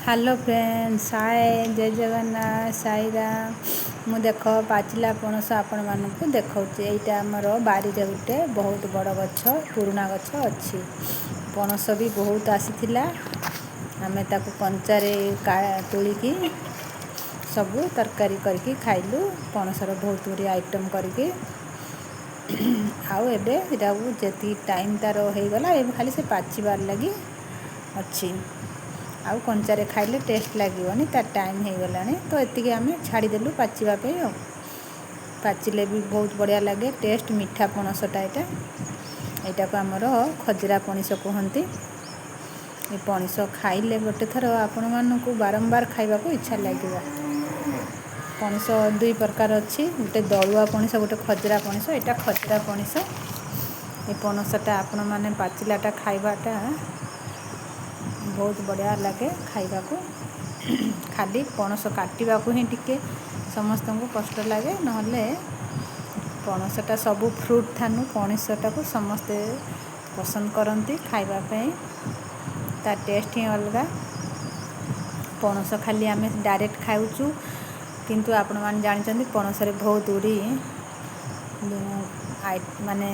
Hello friend, ହାଏ, ଜୟ ଜଗନ୍ନାଥ, ସାଇରାମ। ମୁଁ ଦେଖ ପାଚିଲା ପଣସ ଆପଣମାନଙ୍କୁ ଦେଖାଉଛି। ଏଇଟା ଆମର ବାରିରେ ଗୋଟେ ବହୁତ ବଡ଼ ଗଛ, ପୁରୁଣା ଗଛ ଅଛି। ପଣସ ବି ବହୁତ ଆସିଥିଲା। ଆମେ ତାକୁ କଞ୍ଚାରେ ତୋଳିକି ସବୁ ତରକାରୀ କରିକି ଖାଇଲୁ, ପଣସର ବହୁତ ଗୁଡ଼ିଏ ଆଇଟମ୍ କରିକି। ଆଉ ଏବେ ଏଇଟାକୁ ଯେତିକି ଟାଇମ୍ ତା'ର ହେଇଗଲା, ଏବେ ଖାଲି ସେ ପାଚିବାର ଲାଗି ଅଛି। ଆଉ କଞ୍ଚାରେ ଖାଇଲେ ଟେଷ୍ଟ ଲାଗିବନି, ତା ଟାଇମ୍ ହେଇଗଲାଣି। ତ ଏତିକି ଆମେ ଛାଡ଼ିଦେଲୁ ପାଚିବା ପାଇଁ। ଆଉ ପାଚିଲେ ବି ବହୁତ ବଢ଼ିଆ ଲାଗେ ଟେଷ୍ଟ, ମିଠା ପଣସଟା ଏଇଟା। ଏଇଟାକୁ ଆମର ଖଜୁରା ପଣସ କୁହନ୍ତି। ଏ ପଣସ ଖାଇଲେ ଗୋଟେ ଥର ଆପଣମାନଙ୍କୁ ବାରମ୍ବାର ଖାଇବାକୁ ଇଚ୍ଛା ଲାଗିବ। ପଣସ ଦୁଇ ପ୍ରକାର ଅଛି, ଗୋଟେ ଦଳୁଆ ପଣସ, ଗୋଟେ ଖଜୁରା ପଣସ। ଏଇଟା ଖଜୁରା ପଣସ। ଏ ପଣସଟା ଆପଣମାନେ ପାଚିଲାଟା ଖାଇବାଟା ବହୁତ ବଢ଼ିଆ ଲାଗେ ଖାଇବାକୁ। ଖାଲି ପଣସ କାଟିବାକୁ ହିଁ ଟିକେ ସମସ୍ତଙ୍କୁ କଷ୍ଟ ଲାଗେ, ନହେଲେ ପଣସଟା ସବୁ ଫ୍ରୁଟ୍ ଠାନୁ ପଣସଟାକୁ ସମସ୍ତେ ପସନ୍ଦ କରନ୍ତି ଖାଇବା ପାଇଁ। ତା ଟେଷ୍ଟ ହିଁ ଅଲଗା। ପଣସ ଖାଲି ଆମେ ଡାଇରେକ୍ଟ ଖାଉଛୁ, କିନ୍ତୁ ଆପଣମାନେ ଜାଣିଛନ୍ତି ପଣସରେ ବହୁତ ଗୁଡ଼ିଏ ମାନେ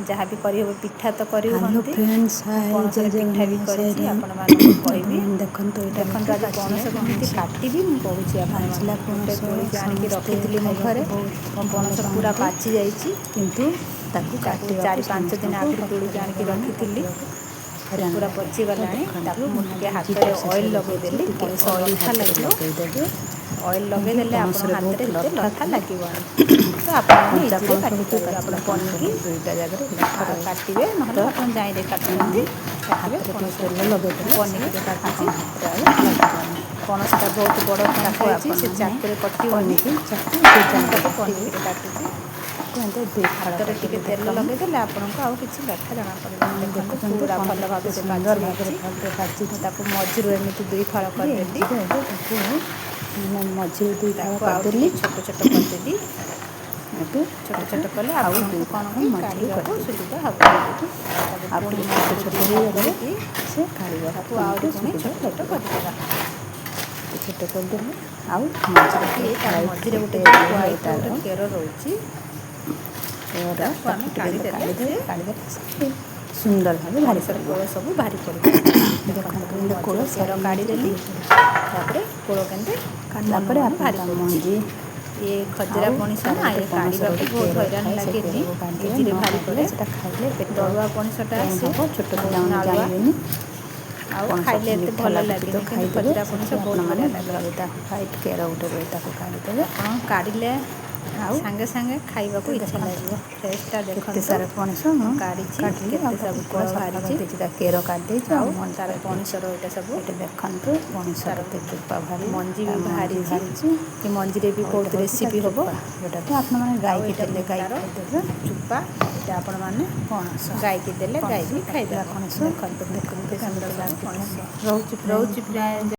ଯାହା ବି କରିହେବ, ପିଠା ତ କରି ହ୍ୟାଲୋ ହୁଅନ୍ତି। ଫ୍ରେଣ୍ଡସ୍, ହାଏ, ପଣସରେ ଜୟ ପିଠା ବି ଜଗନ୍ନାଥ, କରିଛି, ସାଇରାମ। ଆପଣମାନଙ୍କୁ କହିବି। ଆପଣମାନେ ଦେଖନ୍ତୁ, ଏଇଟା ଦେଖନ୍ତୁ, ଗୋଟେ ଆଜି ପାଚିଲା ପଣସ କେମିତି ପଣସ। କାଟିବି ମୁଁ କହୁଛି ପାଚିଲା ଆପଣମାନଙ୍କୁ। ଗୋଟେ ପଣସ ତୋଳିକି ଆଣିକି ସମସ୍ତେ ରଖିଥିଲି ମୋ ଖାଇବାକୁ ଘରେ। ବହୁତ ମୋ ଭଲ ପଣସ ପୁରା ପାଆନ୍ତି, ପାଚି ଯାଇଛି। କିନ୍ତୁ ତାକୁ ତାକୁ କାଟିବାକୁ 4-5 ଦିନ ସମସ୍ତଙ୍କୁ ଆଗରୁ କଷ୍ଟ ତୋଳିକି ଲାଗେ, ଆଣିକି ମାନେ ରଖିଥିଲି। କାଟିବାକୁ ସେ ହଇରାଣ ପୁରା ଲାଗେ। ତ ପଚିଗଲାଣି। ଦେଖନ୍ତୁ, ତାକୁ ମୁଁ ମୁଁ ଟିକେ ଆଜି ହାତରେ ପ୍ରୋସେସ୍ରେ ଅଏଲ୍ ଦେଖାଉଛି। ଲଗେଇଦେଲି, ଟିକେ ପଣସ ଅଏଲ୍ ଲଠା ହାତରେ ଲାଗିବ। ଲଗେଇଦେବେ, ଅଏଲ୍ କାହିଁକି ଲଗେଇଦେଲେ ଆପଣଙ୍କ ପଣସରେ ବହୁତ ହାତରେ ଏତେ ଲଠା ଲଠା ଥାଏ। ଲାଗିବନି। ତ ଆପଣମାନେ କଞ୍ଚା ଇଜିରେ ପଣସ ହଉ କି କାଟିପାରିବେ। ଆପଣ ପାଚିଲା ପଣସ ପନିକି ହଉ, ଦୁଇଟା ଜାଗାରେ ଲଠା ରହେ। କାଟିବେ, ତ ନହେଲେ ଆପଣ ଜାଇରେ କାଟୁଛନ୍ତି କାଟିବେ। ହାତରେ ପଣସ ଟିକେ ତେଲ ଲଗେଇଦେଲେ ସେ ପନିକିରେ କାଟୁଛି। ଆପଣ ହାତରେ ଆଉ ଲାଗିବନି। ପଣସଟା ବହୁତ ବଡ଼ ପଣସ ତାକୁ ହେଇଛି, ସେ ଆପଣମାନେ ଚାକୁରେ କଟିବନି। ପନିକି, ଚାକୁ ତ ମୁଁ ଜାଇରେ ତାକୁ କାଟିବେ। ପନିକିରେ କାଟୁଛି। ତାକୁ ଏମିତି ଦୁଇ ଫାଳ ହାତରେ ଟିକେ କରିଦେଲି। ତେଲ ଦେଖ ଲଗେଇଦେଲେ ଆପଣଙ୍କୁ ଆଉ କିଛି ଲଠା ଜଣାପଡ଼ିବନି। ଦେଖନ୍ତୁ, ଦେଖୁଛନ୍ତି ପୁରା ପଣସ ଭଲ କେତେ ଭାବେ ସେ ସୁନ୍ଦର ପାଚି ଭାବରେ ଯାଇଛି। ଭଲରେ ମୁଁ ପାଚିଛି। ତାକୁ ମଝିରୁ ଏମିତି ଦୁଇ ଫାଳ କରିଦେଲି। ଇଜିରେ ଏବେ ତାକୁ ମାନେ ମଝିରୁ ଦୁଇ ଫାଳ ତାକୁ ଆଉ କରିଦେଲି। ଟିକେ ଛୋଟ ଛୋଟ କରିଦେଲି। ଏବେ ଛୋଟ ତାକୁ ଛୋଟ କଲେ ଆଉ ଆପଣଙ୍କୁ ଦୁଇ କ'ଣ ଭାଗ କି ମଝିରୁ କାଢ଼ିବାକୁ କରିଦେବି। ସୁବିଧା ହେବ। ତାକୁ ଆଉ ପୁଣି ଟିକେ ଛୋଟ ମଝିରୁ ଛୋଟ ଦୁଇ ଭାଗ ହେଇଗଲେ କରିକି ସେ କାଢ଼ିବାକୁ ତାକୁ ଆପଣଙ୍କୁ ଆହୁରି ପୁଣି ସୁବିଧା ଛୋଟ ଛୋଟ ଲାଗିବ। କରିଦେବା। ଛୋଟ କରିଦେଲେ ଆଉ ମଝିରେ କି ତାର ହ୍ୱାଇଟ୍ ମଝିରେ ଗୋଟେ ଗୋଟେ ଯେଉଁ ରୁହେ ହ୍ୱାଇଟ୍ର ତାର ଗୋଟେ କେର ରହୁଛି, କେର, ତାକୁ ତାକୁ ଆମେ ଟିକେ କାଢ଼ିଦେଲେ କାଢ଼ିଦେବେ। ସେ କାଢ଼ିଦେଲେ ସେ ସୁନ୍ଦର ଭାବେ ବାହାରି ପଣସର ପଡ଼ିବ। କୋଳ ସବୁ ବାହାରି ପଡ଼ିବ। ଦେଖନ୍ତୁ, ଦେଖନ୍ତୁ, ମୁଁ ଏମିତି କୋଳ ମଝିର କେର ସବୁ ମଝିରେ କାଢ଼ିଦେଲି। ବାହାରି ପଡ଼ିବ। ତାପରେ କୋଳ କେମିତି କାଢ଼ିଲା ମନୁ ପରେ ମନୁ ଆପଣ ବାହାରି ତା ପଡ଼ୁଛି। ମଞ୍ଜି ଇଏ ଖଜୁରା ଆଉ ପଣସ ତାର ନା, ଗୋଟେ ଇଏ ପଣସର କାଢ଼ିବାକୁ ଗୋଟେ ବହୁତ କେର ହଇରାଣ ଥାଏ, ସେ ଲାଗେନି, କେରକୁ କାଢ଼ିଦେବେ। ଇଜିରେ ନ ବାହାରି କାଢ଼ିଲେ ପଡ଼େ। ସେଟା ଖାଇଲେ ପେଟ ଦଳୁଆ ପଣସଟା ପେନ୍ ସେ ହେବ, ଛୋଟ ବହୁତ ପିଲାମାନେ ନାଳୁଆ ଜାଣିବେନି। ଆଉ ପଣସ ଖାଇଲେ ଏତେ ମିଠା ଭଲ ଲାଗୁଛି ତ ଲାଗେନି, କିନ୍ତୁ ଖାଇଦେବେ। ଖଜୁରା ପଣସ ସେଥିପାଇଁ ବହୁତ ଆପଣମାନେ ବଢ଼ିଆ ଭଲ ଲାଗେ। ଭାବେ ତା ହ୍ୱାଇଟ୍ କେର ଗୋଟେ ରୁହେ, ତାକୁ କାଢ଼ିଦେବେ। ଆପଣ କାଢ଼ିଲେ ଆଉ ସାଙ୍ଗେ ସାଙ୍ଗେ ଖାଇବାକୁ ଇଚ୍ଛା ଦେଖନ୍ତୁ, ଲାଗିବ ଫ୍ରେଶଟା। କେତେ ଦେଖନ୍ତୁ, ସାରା ପଣସ ମୁଁ ମୁଁ କାଢ଼ିଛି, କାଟିଲି ଆଉ କେତେ ତାକୁ ସବୁ ପୁରା କୋଳ ସଫା ବାହାରିଛି। କରିଦେଇଛି। ତା କେର କାଢ଼ିଦେଇଛି ଆଉ ଆଉ ମଞ୍ଜି ତାର କାଢ଼ିଦେଇଛି। ପଣସର ଏଇଟା ସବୁ ଏଠି ଦେଖନ୍ତୁ, ପଣସ ତାର କେତେ ଚୋପା ବାହାରିଲା, ମଞ୍ଜି ତା ବି ମଞ୍ଜି ବାହାରିଛି। ବାହାରିଛି। ଏ ମଞ୍ଜିରେ ବି ଆଉ ଏଇଟା ବହୁତ ହେଉଛି ତା ରେସିପି ହେବ। ଚୋପା, ଯେଉଁଟାକୁ ଆପଣମାନେ ଆଉ ଗାଈକି ଏଇଟା ଦେଲେ ଗାଈ ତାର ଖାଇଦେବେ। ଚୋପା, ଏଇଟା ଆପଣମାନେ ପଣସ ଗାଈକି ଦେଲେ ଗାଈ ପଣସ ବି ପାଚିଲା ଖାଇଦେବ। ପଣସ ଦେଖନ୍ତୁ, ଦେଖନ୍ତୁ କେତେ କେମିତି ସୁନ୍ଦର ସବୁ ଲାଗୁଛି। ପଣସ। ରହୁଛି ରହୁଛି ଫ୍ରେଣ୍ଡ, ବାଏ। ଫ୍ରେଣ୍ଡ।